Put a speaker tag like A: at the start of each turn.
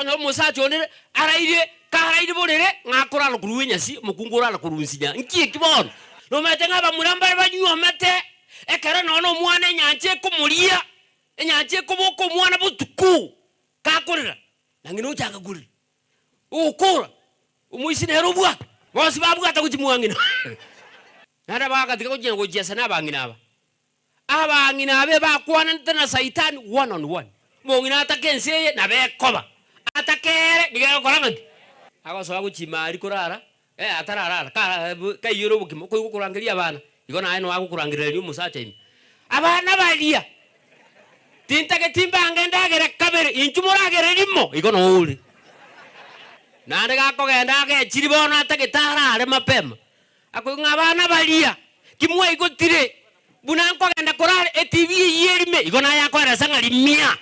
A: Okonyora omosacha onde araire, karaire borere, ng'a akorara korwa enyasi, omokungu orara korwa nsinya. Nki eki bono? Nomanyete ng'a abamura mbare banyuomete, ekero nonya na omwana enyancha ekomoria, enyancha ekoboka omwana botuko, gakorera, na ng'ina ochaka korera. Ogokora, omoisia nere obwate, bonsi babwata gochia mwang'ina. Naende bagatiga gochia gochiesa na abang'ina aba. Abang'ina abe bakwananete na Saitani one on one. Omong'ina atake ense eye nabo ekoba, atake ere nigo egokora ng'aki? Agosoa gochia ime aria korara, eh atararara, kara kaiyore obokima, okoigwa okorangeria abana, igo naye noa agokorangereria omosacha ime. Abana baria, tintageti mbange ndagere kabere, inchuo moragere rimo, igo noo ore. Naende gakogenda agechiri bono atagete arare mapema, Akoigwa ng'a abana baria timwaigotire buna nkogenda korara etibi eyio erime, igo naye akoeresa ng'a rimia.